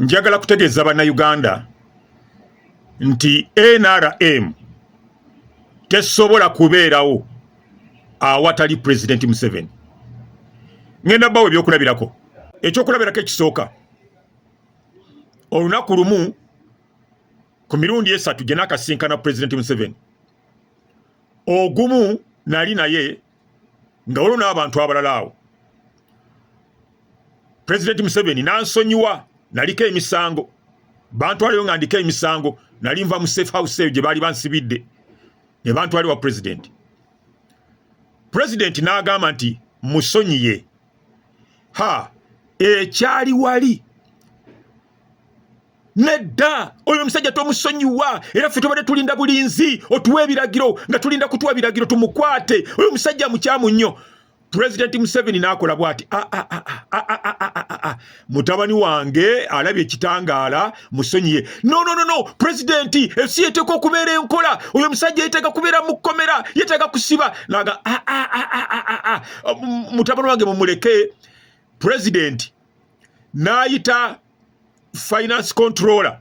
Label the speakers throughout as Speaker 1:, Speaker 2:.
Speaker 1: Njagala kutegeeza Bannayuganda nti NRM tesobola kubeerawo awatali Pulezidenti Museveni. Ngenda bawo ebyokulabirako. Ekyokulabirako ekisooka, olunaku lumu ku mirundi 3 gye nakasinkana Pulezidenti Museveni, ogumu nali naye nga waliwo n'abantu abalala awo. Pulezidenti Museveni n'ansonyiwa, naliko emisango, bantwaleyo nga ndiko emisango, nali nva mu safe house eyo gye baali bansibidde ne bantwale wa pulezidenti. Pulezidenti n'agamba nti musonyiye. Ha, ekyali wali nedda, oyo omusajja tomusonyiwa, era ffe tubadde tulinda bulinzi otuwa ebiragiro, nga tulinda kutuwa biragiro tumukwate, oyo omusajja mukyamu nnyo. Pulezidenti Museveni n'akola bw'ati, mutabani wange alabye ekitangaala, musonyiye. No, no, no, no, pulezidenti, ensi yeteeka okubeera enkola, oyo omusajja yeteeka kubeera mu kkomera, yeteeka kusiba. Naga, mutabani wange mumuleke. Pulezidenti n'ayita finance controller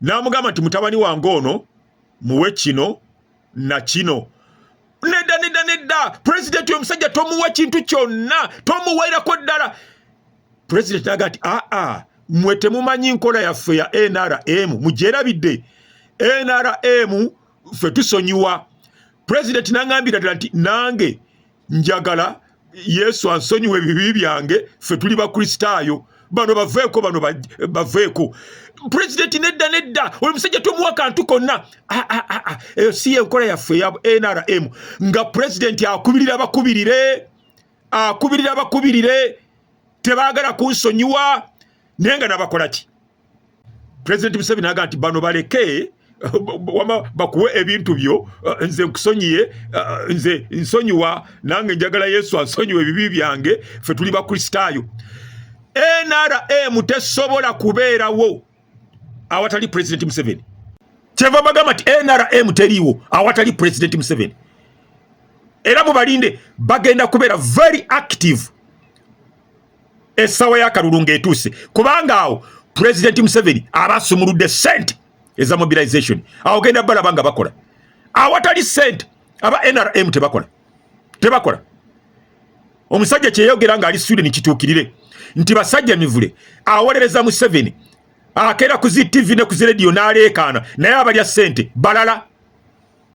Speaker 1: n'amugamba nti mutabani wange ono muwe kino na kino. Nedda, nedda, nedda, pulezidenti, oyo omusajja tomuwa kintu kyonna, tomuwairako ddala. Pulezidenti naga nti aa, mwe temumanyi nkola yaffe ya NRM, mugyerabidde? NRM ffe tusonyiwa. Pulezidenti nangambira ddala nti nange njagala Yesu ansonyiwa ebibi byange, ffe tuli Bakristaayo, bano baveeko, bano baveeko. Pulezidenti, nedda, nedda, oyo musajja tomuwa kantu konna, eyo si yenkola yaffe ya NRM. Nga pulezidenti akubirira bakubirire, akubirira bakubirire, tebaagala kunsonyiwa, naye nga nabakola ki? Pulezidenti Museveni agamba nti bano baleke, wama bakuwe ebintu byo, nze nkusonyiye, nze nsonyiwa, nange njagala Yesu ansonyiwe ebibi byange, ffe tuli Bakristaayo. NRM tesobola kubeerawo awatali Pulezidenti Museveni. Kyeva bagamba nti NRM teriiwo awatali Pulezidenti Museveni, era mubalinde, bagenda kubeera very active essaawa y'akalulu ng'etuuse, kubanga awo Pulezidenti Museveni aba asumuludde sente eza mobilization. Awo genda balaba nga bakola. Awatali sente aba NRM tebakola, tebakola. Omusajja kyeyogera ng'ali Sweden kituukirire nti basajja mivule awolereza Museveni, akeera ku zi TV ne ku zi rediyo n'aleekaana, naye abalya sente balala.